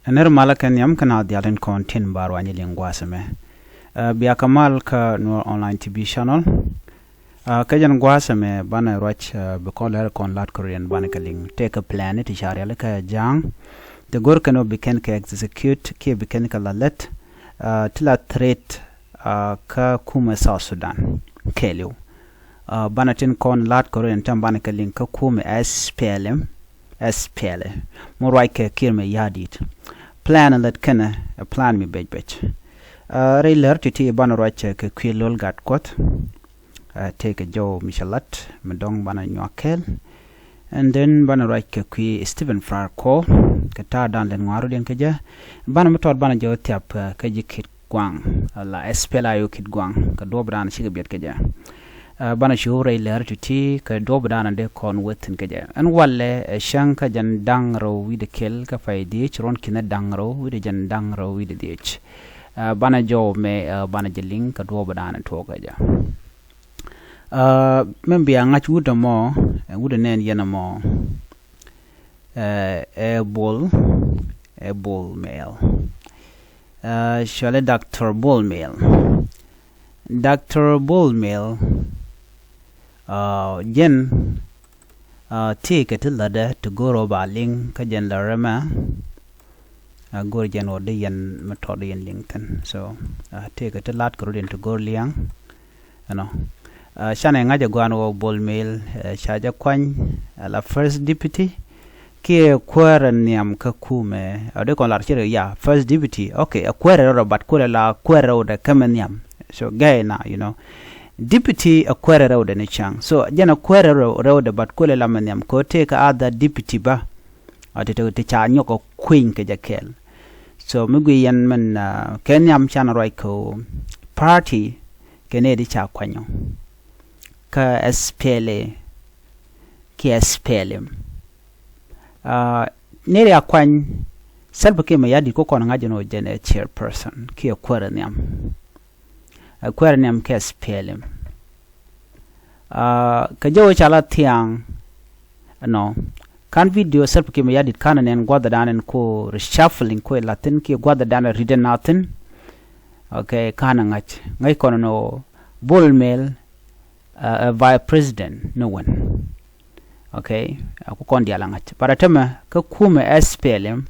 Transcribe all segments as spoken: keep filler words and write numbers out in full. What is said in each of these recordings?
Nir malä kɛ nhiam kä naath diaal tin kɔn tin ba ruany liŋ gua̱a̱th ɛmɛ. Ɛ, bia kɛ mal kä Nuer Online T V channel. Ɛ, kä jɛn gua̱a̱th ɛmɛ banɛ ruac, ɛ, bi kɔn lɛr kɔn lat kɛ riɛn banɛ kɛ liŋ. Tëëkɛ plan ti ca riali kɛ ja̱a̱ŋ. Ti go̱r kɛn ɔ bi kɛn kɛ execute kiɛ bi kɛn kɛ la lät. Ɛ, ti la threat, ɛ, kä kumɛ South Sudan kɛɛliw. Ɛ, banɛ tin kɔn lat kɛ riɛn tɛm banɛ kɛ liŋ kä kumɛ S P L M. S P L M. Mi ruac kɛ Kiir Mayardit. Plan lät kɛnɛ, ɛ plan mi bec bec. Ɛ, rɛy lär ti̱ti̱ banɛ ruac kɛ kui̱ Lol Gatkuɔth. Ɛ, tëëkɛ jɔw mi cɛ lat, mi dɔ̱ŋ banɛ nyuak kɛɛl. And then banɛ ruac kɛ kui̱ Stephen Farko, kɛ ta̱a̱ dan lɛn ŋuarudiɛn kä jɛ. Banɛ mi tɔt banɛ jɔw thiap, ɛ, kä ji̱ Kit Gua̱a̱ŋ, ala S P L M I O Kit Gua̱a̱ŋ, kɛ duɔ̱ɔ̱p dan cikɛ biɛt kä jɛ. Ɛ, banɛ cu rɛy lär ti̱ti̱ kɛ duɔ̱ɔ̱p dan dee kɔn wethin kä jɛ. Ɛn walɛ, ɛ, cäŋ kä jɛn da̱ŋ rɛw wi̱cdɛ kɛl kä pay dhiec, ruɔ̱n ki̱n da̱ŋ rɛw wi̱cdɛ jɛn da̱ŋ rɛw wi̱cdɛ dhiec. Ɛ, banɛ jɔw mɛ, ɛ, banɛ jɛ liŋ kɛ duɔ̱ɔ̱p dan tuɔɔk kä jɛ. Ɛ, mɛ bia ŋa̱c wut ɛmɔ, ɛ, wut ɛ nɛn yɛn ɛmɔ. Ɛ, ɛ Bol, ɛ Bol Mel. Ɛ, cɔalɛ Doctor Bol Mel. Doctor Bol Mel, ɛ, jɛn, ɛ, tëëkɛ ti lätdɛ ti go̱r ɔ ba liŋ kä jɛn lär ɛmɛ. Ɛ, go̱r jɛn ɔ di yɛn mi tɔt di yɛn liŋ thi̱n. So, ɛ, tëëkɛ ti lat kɛ rut in ti go̱r liaŋ. Ɛnɔ. Ɛ, canɛ ŋa̱c ɛ gua̱a̱n ɣöö Bol Mel, ɛ, ca jɛ kuany, ɛ, la first deputy, kiɛ kuäärɛ nhiam kä kumɛ, ɛ, dee kɔn lar ci rɛ ya, first deputy, okay, ɛ kuäärɛ rɛwdɛ, but kulɛ la kuäärɛ rɛwdɛ kä mɛ nhiam. So, gɛy na, you know. Deputy ɛ kuäärɛ rɛwdɛ ni ca̱ŋ. So, jɛn ɛ kuäärɛ rɛw-, rɛwdɛ, but kulɛ la mɛ nhiam, kɛ ɣöö tëëkɛ other deputy bä. A ti, ti, ti ca nyɔk ɛ kueny kɛ jɛ kɛɛl. So mi gui yɛn min, ah, kɛ nhiam can ruac kɛ ɣöö party kɛ nɛy di ca kuany ɔ. Kä S P L A kiɛ S P L M. Ah, nɛy di a kuany Salva Kiir Mayardit ku kɔn ŋa̱c jɛn ɣöö jɛn ɛ chairperson kiɛ kuäärɛ nhiam. Ɛ kuäärɛ nhiam kɛ S P L M. Ah, kɛ jɛ wee ca la thia̱a̱ŋ, ɛnɔ. Ka̱n video Salva Kiir Mayardit ka̱n nɛn gua̱dhɛ dan ɛn ko reshuffling ko lathin kiɛ gua̱dhɛ dan ɛ ridɛ nathin. Okay, ka̱n ɛ ŋa̱c. Ŋa̱c kɔn ɛn ɣöö Bol Mel, ah, ɛ vice president ni wän. Okay, a ku kɔn diaal a ŋa̱c. But a tämɛ kä kumɛ S P L M,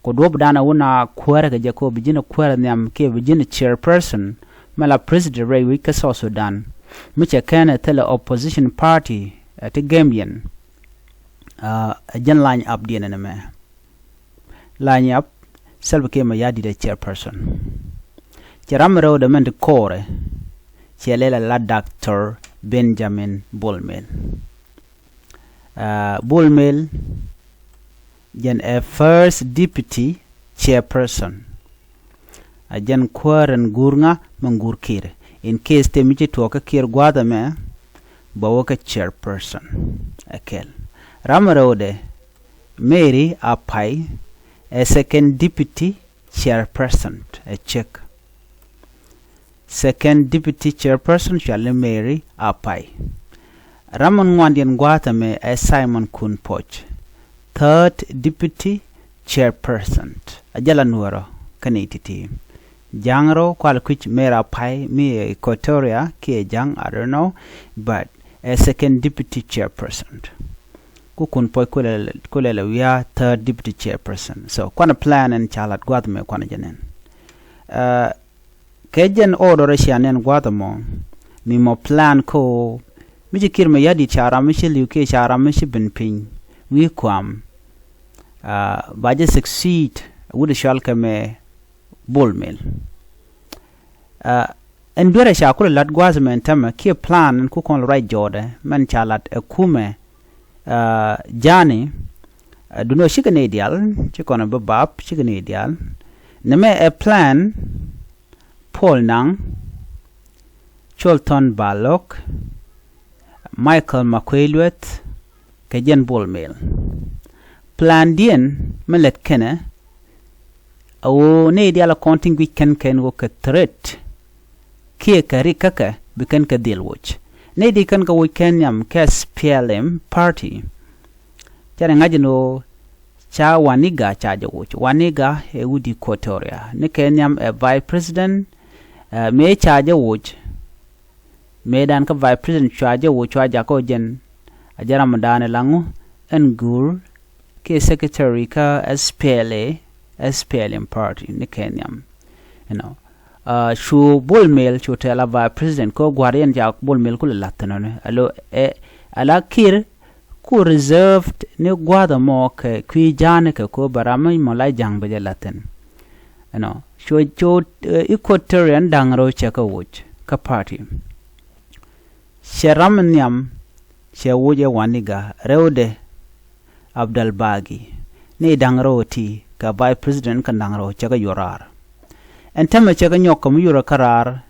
ku duɔ̱p dan a wun a kuäärä kɛ jɛ kɛ ɣöö bi ji̱n a kuäärä nhiam kiɛ bi ji̱n a chairperson mɛ la president rɛy wec kä South Sudan. Mi cɛ kɛn ɛ thilɛ opposition party, ɛ ti gɛm yɛn. Ah, ɛ jɛn line up diɛn ɛn ɛmɛ. Line up, Salva Kiir Mayardit ɛ chairperson. Cɛ ram rɛwdɛ mɛn ti ko̱rɛ, cɛ lɛl a la Doctor Benjamin Bol Mel. Ah, Bol Mel, jɛn ɛ first deputy chairperson. A jɛn kuäär ɛn guur ŋa mɛ guur Kiir. In case te mi ci tuɔɔk kä Kiir gua̱a̱th ɛmɛ, bɛ wä kä chairperson. Ɛ kɛl. Ram rɛwdɛ, Mary Apai, ɛ second deputy chairperson, ɛ cek. Second deputy chairperson cɔalɛ Mary Apai. Ram in ŋuandiɛn gua̱a̱th ɛmɛ ɛ Simon Kun Poch. Third deputy chairperson. A jɛ la nuɔrɔ kä nɛy ti̱ti̱. Ja̱ŋ rɛw kual kui̱c Mary Apai mi ɛ Equatoria kiɛ Ja̱ŋ, I don't know, but ɛ second deputy chairperson. Ku Kun Poch kulɛ, kulɛ lɛ wiaa third deputy chairperson. So kuanɛ plan ɛn ca lat gua̱a̱th ɛmɛ kuanɛ jɛ nɛn. Ah, kɛ jɛn order cia nɛn gua̱a̱th ɛmɔ, mi mɔ plan ko, mi ci Kiir Mayardit ca ram mi ci li̱w kiɛ ca ram mi ci ben piny wi̱i̱ kuam. Ah, ba jɛ succeed wut cɔal kɛ mɛ Bol Mel. Ah, ɛn duerɛ ca kulɛ lat gua̱a̱th ɛmɛ ɛn tämɛ kiɛ plan ɛn ku kɔn ruac jɔɔdɛ mɛn ca lat ɛ kumɛ. Ah, Jani, ah, duundɛ ɔ cikɛ nɛy diaal, ci kɔn bi bap, cikɛ nɛy diaal. Nɛmɛ ɛ plan Paul Nang, Colton Balok, Michael Makuei Lueth, kɛ jɛn Bol Mel. Plan diɛn mi lɛt kɛnɛ, a ɣöö nɛy diaal a kɔn tin guic kɛn kɛn ɣöö kɛ threat kiɛ kɛ rik käkɛ bi kɛn kɛ dhil woc. Nɛy di kɛn kɛ woc kɛn nhiam kɛ S P L M party. Canɛ ŋa̱c ɛn ɣöö Ca Waniga ca jɛ woc. Waniga ɛ wut Equatoria. Ni kɛ nhiam ɛ vice president, ɛ, mëë ca jɛ woc. Mëë dan kä vice president cua jɛ woc, cua jakä wä jɛn. A jɛ ram dan ɛ laŋu ɛn gur kɛ secretary kä S P L A, S P L M party ni kɛ nhiam. You know, uh, cu Bol Mel cu tɛl a vice president kɛ gua̱r yɛn ca Bol Mel kulɛ lath thin ɔni. Alo, ɛ, ala Kiir ku reserved ni gua̱th ɛmɔ kɛ kui̱ ja̱a̱ni kɛ ko̱ bɛ ram mi mɔ la ja̱a̱ŋ bɛ jɛ la̱thin. Ɛnɔ cu cu, eh, Equatorian da̱ŋ rɛw cɛ kɛ woc kä party. Cɛ ram nhiam cɛ woc ɛ Waniga rɛwdɛ Abdel Bagi ni da̱ŋ rɛw ti kɛ vice president kɛ da̱ŋ rɛw cɛ kɛ yuɔr raar. Ɛn tämɛ cɛ kɛ nyɔk kɛ mi yuɔr kä raar.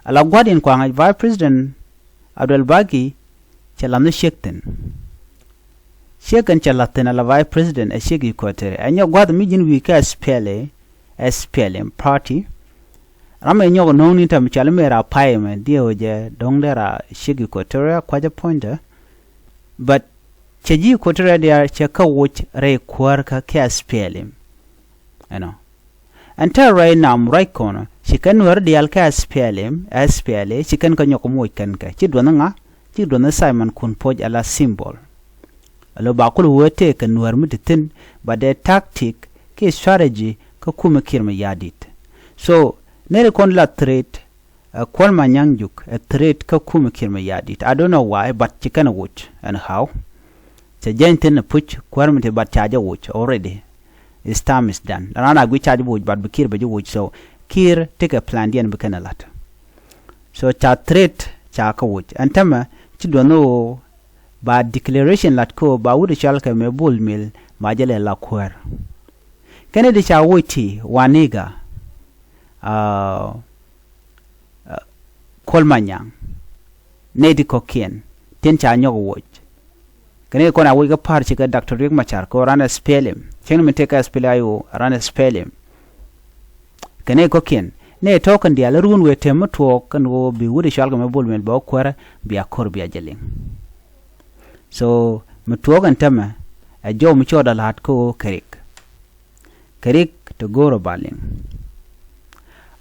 Ala gua̱diɛn kuaŋ vice president Abdel Bagi cɛ lath ni ciek thin. Ciek kɛn cɛ lath thin ala vice president ɛ ciek Equatoria. Ɛ nyɔk gua̱th mi ji̱n wi̱i̱ kä S P L A, S P L M party. Ram ɛ nyɔk no̱o̱ŋ ni tɛm cɔal mi ra pay mɛ diɛ wä jɛ do̱ŋ dee ra ciek Equatoria kuacä puɔ̱nydä. But cɛ ji̱ Equatoria diaal cɛ kä woc rɛy kuäär kä kɛ S P L M. Ɛnɔ. Ɛn tɛr ruac nam ruac kɔnɔ ci kɛn nuäär diaal kɛ S P L M, S P L A, ci kɛn kä nyɔk moc kɛn kɛ. Ci duɔth ŋa, ci duɔth Simon Kun Puɔc ala symbol. Alo ba kul wee tëë kɛ nuäär mi ti thi̱n, but dee tactic, kɛ strategy, kä kumɛ Kiir Mayardit. So, neri kɔn la threat, ɛ Kuɔl Manyaŋ Juk, ɛ threat kä kumɛ Kiir Mayardit. I don't know why, but ci kɛn woc, anyhow. Cɛ jɛny thin puc kuäär mi ti bat ca jɛ woc already. His time is done. Raan a gui ca jɛ woc bat bi Kiir bɛ jɛ woc, so Kiir tekɛ plan diɛn bi kɛn ɛ lat. So ca threat ca kä woc. Ɛn tämɛ ci duɔth ni ɣöö ba declaration lat kä ɣöö ba wut ɛ cɔal kɛ mɛ Bol Mel ba jɛ lɛ la kuäär. Kɛn ɛ di ca woc ti Waniga, uh, uh, Kuɔl Manyaŋ. Nɛy ti kɔ̱kiɛn tin ca nyɔk woc. Kɛn ɛ kɔn a woc kä pa̱r ci kɛ Doctor Riek Machar kɛ ɣöö ran S P L M. Cäŋ ni mi tëë kɛ S P L A I O ran S P L M. Kɛn ɛ kɔ̱kiɛn nɛy tɔ̱ kɛn diaal run wëë tɛm mi tuɔɔk kɛn ɣöö bi wut ɛ cɔal kɛ mɛ Bol Mel bɛ wä kuäärä bia ko̱r bia jɛ liŋ. So mi tuɔɔk ɛn tämɛ ɛ jɔw mi cɔɔdɛ la̱a̱t kä ɣöö kɛ rik. Kɛ rik ti go̱o̱rä ba liŋ.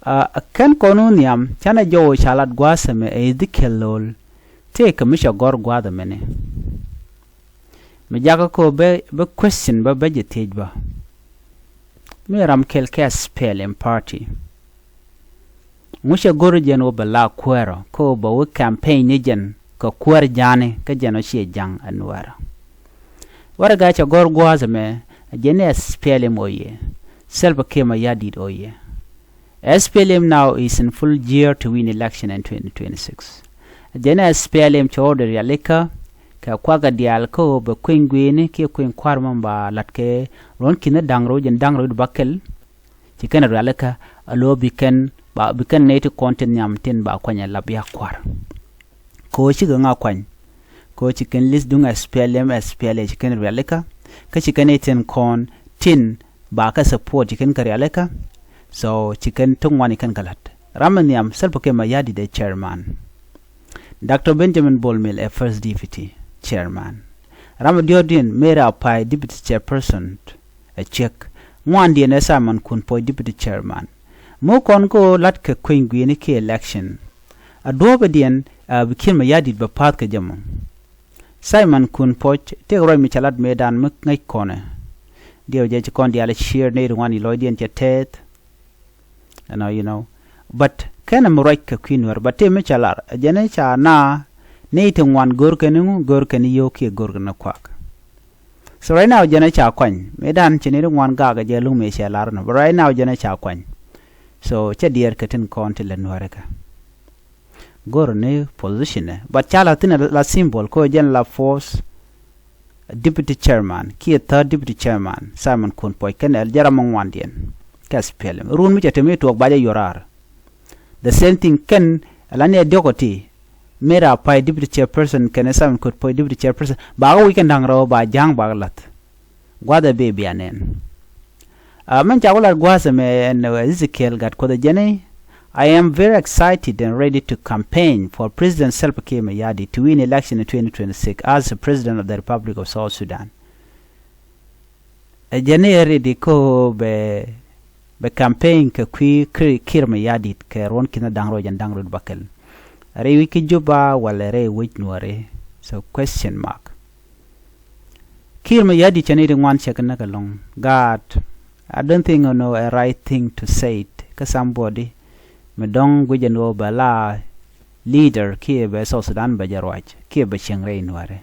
A kɛn kɔn wä nhiam canɛ jɔw ca lat gua̱a̱th ɛmɛ ɛ Ezekiel Lol. Tëë kɛ mi cɛ gɔ̱r gua̱a̱th ɛmɛni. Mi jakä kä bɛ, bɛ question bä bɛ jɛ thiec bä. Mi ram kɛl kɛ S P L M party. Ŋu cɛ go̱r jɛn wä bɛ la kuäärä kä wä bɛ wä campaign ni jɛn kɛ kuäär ja̱a̱ni kä jɛn wä ciɛ ja̱ŋ ɛ nuäärä. Warɛga cɛ gɔ̱r gua̱a̱th ɛmɛ jɛn S P L M oye. Salva Kiir Mayardit oye. S P L M now is in full gear to win election in twenty twenty-six. Jɛn S P L M cɛ wä dee rialikä kɛ kuakä diaal kä ɣöö bɛ kueny gui̱i̱ni kiɛ kueny kua̱r mɔ ba la̱t kɛ ruɔ̱n ki̱n da̱ŋ rɛw jɛn da̱ŋ rɛw di ba kɛl. Ci kɛn rialikä a lo̱ bi kɛn ba bi kɛn nɛy ti kɔn tin nhiam tin ba kuany a lap ya kua̱r. Kɛ ɣöö cikɛ ŋa kuany. Kɛ ɣöö ci kɛn list duŋ S P L M, S P L A ci kɛn rialikä. Kä ci kɛn i̱ tin kɔn tin ba kɛ support ci kɛn kɛ rialikä. So ci kɛn ti ŋuan i̱ kɛn kɛ la̱t. Ram in nhiam Salva Kiir Mayardit ɛ chairman. Doctor Benjamin Bol Mel ɛ first deputy chairman. Ram in diɔ̱ɔ̱kdiɛn Mary Apai deputy chairperson. Ɛ ciek. Ŋuandiɛn ɛ Simon Kun Puɔc deputy chairman. Mi kɔn kä ɣöö la̱t kɛ kueny gui̱i̱ni kiɛ election. A duɔ̱ɔ̱pidiɛn a bi Kiir Mayardit bɛ pa̱a̱th kɛ jɛ mɔ. Simon Kun Puɔc tëëkɛ ruac mi ca lat mëëdan mi ŋäc kɔnɛ. Diɛw jɛ ci kɔn diaal ɛ cier nɛy ti ŋuan i̱ lɔcdiɛn cɛ tɛth. Ɛnɔ, you know. But kɛn ɛmɛ ruac kɛ kui̱ nuäär. But tëë mi ca lar ɛ jɛn ɛ ca na nɛy ti ŋuan görkɛn i̱ ŋu, görkɛn i̱ yio̱w kiɛ görkɛn i̱ kuak. So right now jɛn ɛ ca kuany. Mëëdan ci ni ri ŋuan gak ɛ jɛ luŋ mëë cɛ lar nɔ. But right now jɛn ɛ ca kuany. So cɛ diɛɛr kɛ tin kɔn ti lɛ nuäärä kɛ. Go̱r ni position ɛ. But ca la thin la symbol ko jɛn la fourth deputy chairman kiɛ third deputy chairman Simon Kun Puɔc kɛn ɛ jɛ ram ŋuandiɛn. Kɛ S P L M. Run mi cɛ te mi tuɔɔk ba jɛ yuɔr raar. The same thing kɛn ɛ la ni ɛ diɔk ɔ ti. Mary Apai deputy chairperson kɛnɛ Simon Kun Puɔc deputy chairperson ba kɛ wi̱c kɛn da̱ŋ rɛw ba ja̱a̱ŋ ba kɛ la̱th. Gua̱thɛ bee bia nɛn. A mɛn ca ku lat gua̱a̱th ɛmɛ ɛn Ezekiel Gat Kuɔth ɛ jɛn i̱, I am very excited and ready to campaign for President Salva Kiir Mayardit to win election in twenty twenty-six as the President of the Republic of South Sudan. Ɛ jɛn i̱ ɛ ready ko bɛ, bɛ campaign kɛ kui̱ Kiir, Kiir Mayardit kɛ ruɔ̱n ki̱n da̱ŋ rɛw jɛn da̱ŋ rɛw bäkɛl. Rɛy wec kä Juba walɛ rɛy wec Nuäri? So question mark. Kiir Mayardit cɛ ni ti ŋuan cɛ kɛ näk ɛlɔ̱ŋ. Gaat, I don't think you know a right thing to say it kä somebody mi dɔ̱ŋ guic ɛn ɣöö bɛ la leader kiɛ bɛ South Sudan bɛ jɛ ruac kiɛ bɛ cieŋ rɛy Nuäri.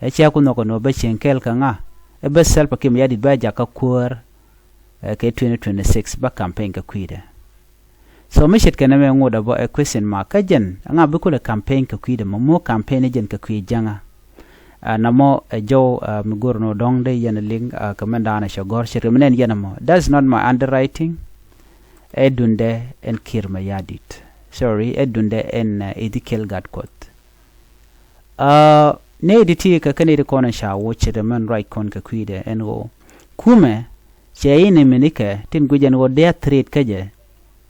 Ɛ cɛ ku nhɔk ɛn ɣöö bä cieŋ kɛɛl kɛ ŋa? Ɛ bä Salva Kiir Mayardit bä jakä kuäär, ɛ, kɛ twenty twenty-six bä campaign kɛ kui̱dɛ. So mi ce̱tkɛ nɛmɛ ŋot ɛ bä ɛ question mark kä jɛn ɛ ŋa bi kulɛ campaign kɛ kui̱dɛ mɔ, mɔ campaign ɛ jɛn kɛ kui̱ jäŋä. Ɛ, nɔmɔ ɛ jɔw, ɛ, mi go̱r nɔ dɔ̱ŋ dee yɛn ɛ liŋ, ɛ, kɛ mɛn daanɛ cɛ gɔ̱r ce̱tkɛ mi nɛn yɛn ɛmɔ. That's not my underwriting. Ɛ dundɛ ɛn Kiir Mayardit. Sorry, ɛ dundɛ ɛn, ɛ, Ezekiel Gatkuoth. Aa, nɛy ti ti kɛ kɛn nɛy ti kɔn in ca woc ce̱t ɛmɛn ruac kɔn kɛ kui̱dɛ ɛn ɣöö kumɛ cɛ in iminikɛ tin guic ɛn ɣöö dee a threat kä jɛ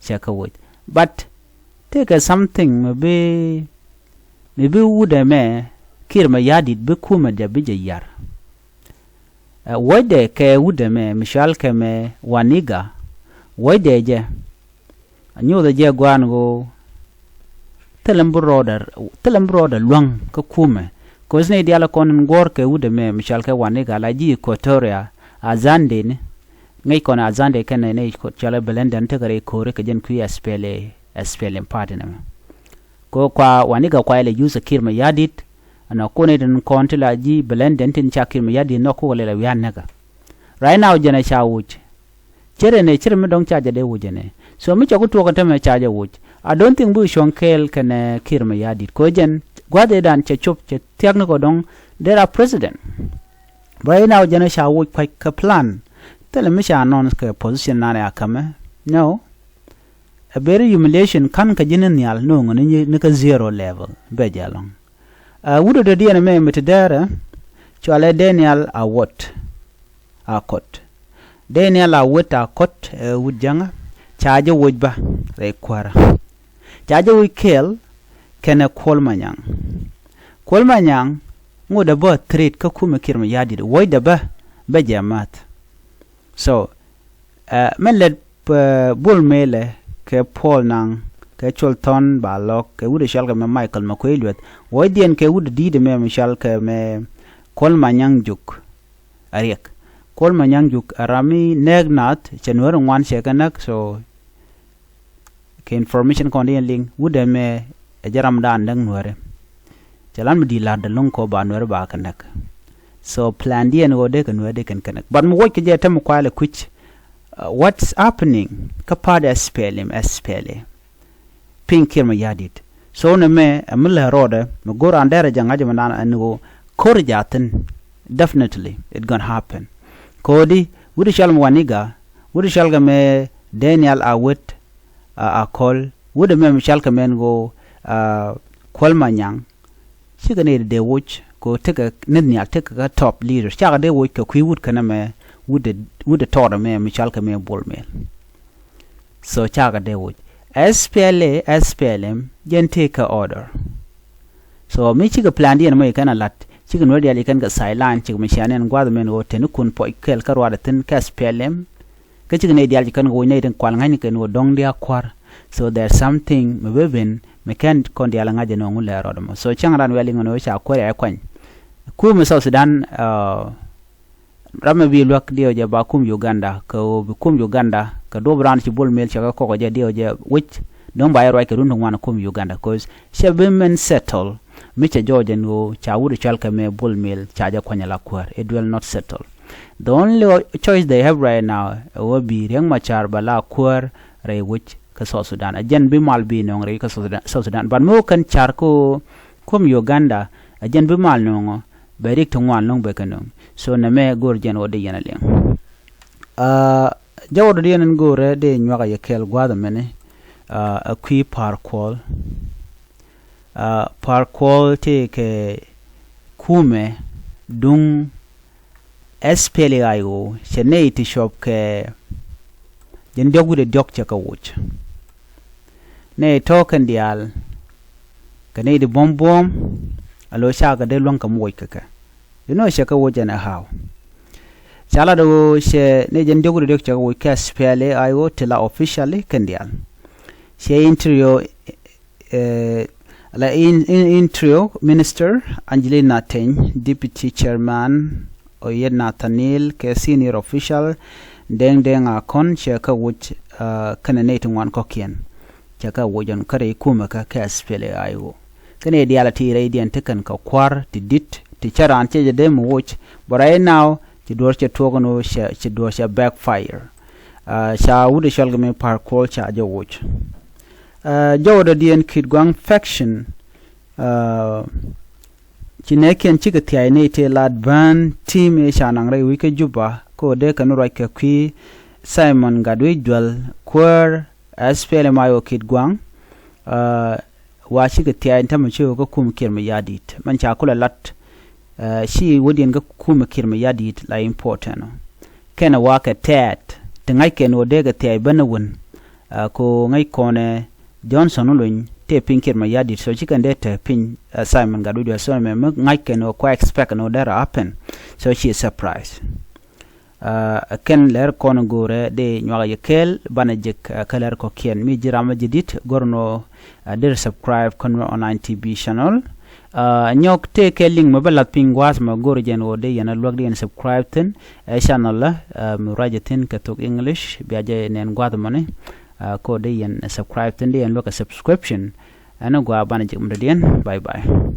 cɛ kɛ woc. But tekɛ something mi bi, mi bi wut ɛmɛ Kiir Mayardit bi kumɛ jɛ bi jɛ yar. Ɛ, wuɔcdɛ kɛ wut ɛmɛ mi cɔalkɛ mɛ Waniga, wuɔcdɛ jɛ. A nyuuthɛ jɛ gua̱a̱n ɣöö thilɛ mi bi rɔɔdɛ, thilɛ mi bi rɔɔdɛ luäŋ kä kumɛ. Ko̱th nɛy diaal kɔn in guɔ̱ɔ̱r kɛ wut ɛmɛ mi cɔalkɛ Waniga la ji̱ Equatoria, Azande ni. Ŋäc kɔn Azande kɛnɛ nɛy cɔalkɛ Belenden tekɛ rɛy ko̱ri kɛ jɛn kui̱ SPLA, SPLM party nɛmɛ. Kɛ kua Waniga kua ilɛ use Kiir Mayardit, ɛn ɔ kun itin kɔn ti la ji̱ Belenden tin ca Kiir Mayardit nhɔk kukɛ lɛl ɛ wi̱i̱ a näkä. Right now jɛn ɛ ca woc. Cɛ rɛ nɛ, cɛ rɛ mi dɔ̱ŋ ca jɛ dee woc jɛ nɛ. So mi cɛ ku tuɔk ɛ tämɛ ca jɛ woc. I don't think bi cuɔ̱ŋ kɛɛl kɛnɛ Kiir Mayardit. Kɛ jɛn gua̱th ëëdan cɛ cop cɛ thia̱k ni kɔ dɔ̱ŋ dee ra president. Right now jɛn ɛ ca woc kua̱c kɛ plan. Thilɛ mi ca nɔn kɛ position nanɛ a kämɛ. No. A very humiliation ka̱n kä ji̱n in nhial no̱o̱ŋ ni, ni kä zero level bɛ jɛ alɔŋ. Ɛ wut ɛ dɔ̱diɛn ɛmɛ mi ti dɛɛrɛ cɔalɛ Daniel Awot Akot. Daniel Awot Akot ɛ wut jäŋä ca jɛ woc bä rɛy kuäärä. Ca jɛ woc kɛɛl kɛnɛ Kuol Manyaŋ. Kuol Manyaŋ ŋot ɛ bä threat kä kumɛ Kiir Mayardit wuɔcdɛ bä bä jɛ math. So, ɛ, mɛn lɛt, ɛ, Bol Mel ɛ kɛ Paul Nang kɛ Col Thɔn Balɔk kɛ wut ɛ cɔalkɛ mɛ Michael Makuei Lueth. Wuɔcdiɛn kɛ wut ɛ di̱i̱t ɛmɛ mi cɔalkɛ mɛ Kuol Manyaŋ Juk. A riɛk. Kuol Manyaŋ Juk a ram mi nɛɛk nath cɛ Nuäär ŋuan cɛ kɛ näk, so kɛ information kɔn diɛn liŋ wut ɛmɛ ɛ jɛ ramdan däŋ Nuääri. Cɛ lan mi di̱i̱t la̱t dɛ lo̱ŋ kɔ ba Nuääri ba kɛ näk. So plan diɛn ɣöö dee kɛ Nuääri dee kɛn kɛ näk. But mi wuɔc kɛ jɛ tɛm kualɛ kui̱c, uh, what's happening kä party SPLM, SPLA. Piny Kiir Mayardit. So nɛ mɛ ɛ mi lɛ rɔɔdɛ mi go̱r an dɛrɛ jɛ ŋa̱c mɛ nan ɛn ɣöö ko̱r jathin. Definitely it gonna happen. Ko̱di wut cɔl mɛ Waniga, wut cɔl kɛ mɛ Daniel Awet, a, Akol, wut ɛmɛ mi cɔl kɛ mɛn ɣöö, a, Kuol Manyaŋ. Cikɛ nɛy dee woc kɛ tekɛ nith nhial tekɛ kä top leader. Cakɛ dee woc kɛ kui̱ wut kɛn ɛmɛ wut dee, wut dee tɔɔt ɛmɛ mi cɔl kɛ mɛ Bol Mel. So cakɛ dee woc. SPLA, SPLM, jɛn tëë kɛ order. So mi cikɛ plan diɛn mɔ ikɛn a lat, cikɛ Nuäär diaal ikɛn kɛ sideline, cikɛ mi cian ɛn gua̱th mɛn ɣöö teni kun puɔc kɛl kä ruaadɛ thi̱n kɛ SPLM. Kä cikɛ nɛy diaal ci kɛn kɛ woc nɛy tin kual ŋa̱cni kɛn ɣöö dɔ̱ŋ diaal kua̱r. So there's something mi ben ben mi kɛn kɔn diaal ŋa̱c ɛn ɣöö ŋu lɛ rɔɔdɛ mɔ. So cäŋ ran wialiŋ ɛn ɣöö ca kuäär ɛ kuany. Kumɛ South Sudan, uh, Ram mi bi luäk diɛw jɛ ba kum Uganda kɛ ɣöö bi kum Uganda kɛ duɔ̱p raan ci Bol Mel cɛ kɛ kɔk jɛ diɛw jɛ wi̱c. Dɔ̱ŋ ba jɛ ruac kɛ run ti ŋuan kum Uganda, 'cause cɛ bi mɛn settle mi cɛ jɔɔc ɛn ɣöö ca wut cɔal kɛ mɛ Bol Mel ca jɛ kuany ala kuäär. It will not settle. The only choice they have right now ɛ ɣöö bi Riek Machar ba la kuäär rɛy wi̱c kä South Sudan. Ɛ jɛn bi mal bi nɔŋ rɛy kä South Sudan, South Sudan. But mi wä kɛn car kä kum Uganda, ɛ jɛn bi mal nɔŋɔ bɛ rik ti ŋuan lo̱ŋ bɛ kɛ no̱ŋ. So nɛmɛ go̱o̱r jɛn ɣöö dee yɛn a liɛŋ. Aa, jɛ ɣöö dee yɛn ɛn go̱o̱rɛ dee nyuak a yɛ kɛɛl gua̱a̱th ɛmɛni, aa, ɛ kui̱ Par Kuɔl. Aa, Par Kuɔl tëë kɛ kumɛ duŋ SPLA-IO cɛ nɛy ti cuɔp kɛ jɛn diɔ̱k wi̱cdɛ diɔ̱k cɛ kɛ woc. Nɛy tɔ̱ kɛn diaal kɛ nɛy di buɔ̱m buɔ̱ɔ̱m a lo̱ cakɛ dee luäŋ kɛ mi woc kɛ kɛ. You know, cɛ kɛ woc ɛn ɛ haw. Ca lat ɣöö cɛ ni jɛn diɔ̱k rɛy diɔ̱k cɛ kɛ woc kɛ SPLA-IO ti la officially kɛn diaal. Cɛ interior, eh, la in, in, interior minister Angelina Teny, deputy chairman Oyet Nathaniel kɛ senior official Deng Deng Akon cɛ kɛ woc, uh, kɛnɛ nɛy ti ŋuan kɔ̱kiɛn. Cɛ kɛ woc ɔn kä rɛy kumɛ kä kɛ SPLA-IO. Kɛnɛ diaal ti rɛydiɛn ti kɛn kɛ kua̱r ti di̱t ti cä raan cɛ jɛ dee mi woc. But right now ci duɔ̱ɔ̱r cɛ tuɔɔk ni cɛ, ci duɔ̱ɔ̱r cɛ backfire. Uh, ca wut cɔl kɛ mi Par Kuol ca jɛ woc. Uh, jɔwdɛ diɛn Kitgwang faction, uh, ci nɛɛkiɛn cikɛ thia̱a̱c ni tëë lat bään team ëë ca naŋ rɛy wi̱c kä Juba kä ɣöö dee kɛ ni ruac kɛ kui̱ Simon Gatwec Dual kuäär SPLM-IO Kitgwang. Uh, wa cikɛ thia̱a̱c ni tämɛ ci ɣöö kä kumɛ Kiir Mayardit mɛn ca kulɛ lat. Uh, ci wädiɛn kä kumɛ Kiir Mayardit la important ɔ. Kɛnɛ wa kɛ tɛɛt ti ŋa̱ckɛn ɣöö dee kɛ thia̱a̱c bänä wän. Uh, ko ŋäc kɔnɛ Johnson Oluny tëë piny Kiir Mayardit, so ci kɛn dee te piny, uh, Simon Gatwec Dual, so mɛ mi ŋa̱ckɛn ɣöö kua expect ni ɣöö dee rɔ happen. So ci surprise. Uh, kɛn lɛr kɔn go̱o̱rɛ dee nyuak yɛ kɛɛl banɛ jek, uh, kä lɛr kɔ̱kiɛn. Mi ji̱ ram mi ji̱ di̱t go̱r ni ɣöö, uh, dee subscribe kä Nuer Online T V channel. Uh, nyɔk tëë kɛ link mɛ bä lath piny gua̱a̱th mɛ go̱o̱r jɛn ɣöö dee yɛn a luäk dee yɛn subscribe thi̱n. Ɛ channel la, uh, mi ruacɛ thi̱n kɛ thok English bia jɛ nɛn gua̱a̱th mɔni. Uh, ko dee yɛn subscribe thi̱n dee yɛn luäk ɛ subscription. Ɛn gua̱a̱ banɛ jek mi dɔ̱diɛn. Bye bye.